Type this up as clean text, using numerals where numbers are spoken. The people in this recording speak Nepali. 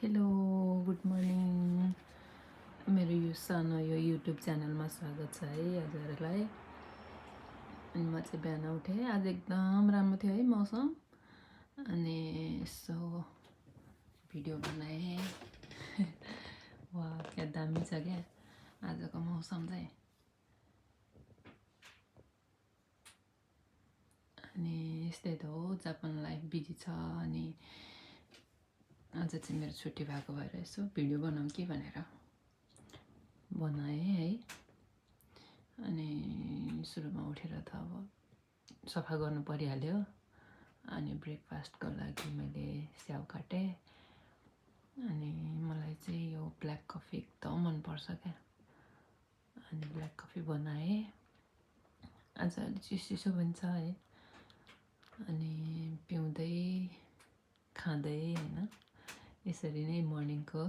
हेलो गुड मर्निङ मेरो यो सानो यो युट्युब च्यानलमा स्वागत छ है हजुरहरूलाई। अनि म चाहिँ बिहान उठेँ, आज एकदम राम्रो थियो है मौसम, अनि यसो भिडियो बनाएँ। वा क्या दामी छ क्या आजको मौसम चाहिँ। अनि यस्तै त हो, जापान लाइफ बिजी छ। अनि आज चाहिँ मेरो छुट्टी भएको भएर यसो भिडियो बनाऊँ कि भनेर बनाएँ है। अनि सुरुमा उठेर त अब सफा गर्नु परिहाल्यो। अनि ब्रेकफास्टको लागि मैले स्याउ काटेँ। अनि मलाई चाहिँ यो ब्ल्याक कफी एकदम मनपर्छ क्या। अनि ब्ल्याक कफी बनाएँ। आज अलि चिसो पनि छ है। अनि पिउँदै खाँदै होइन, यसरी नै मर्निङको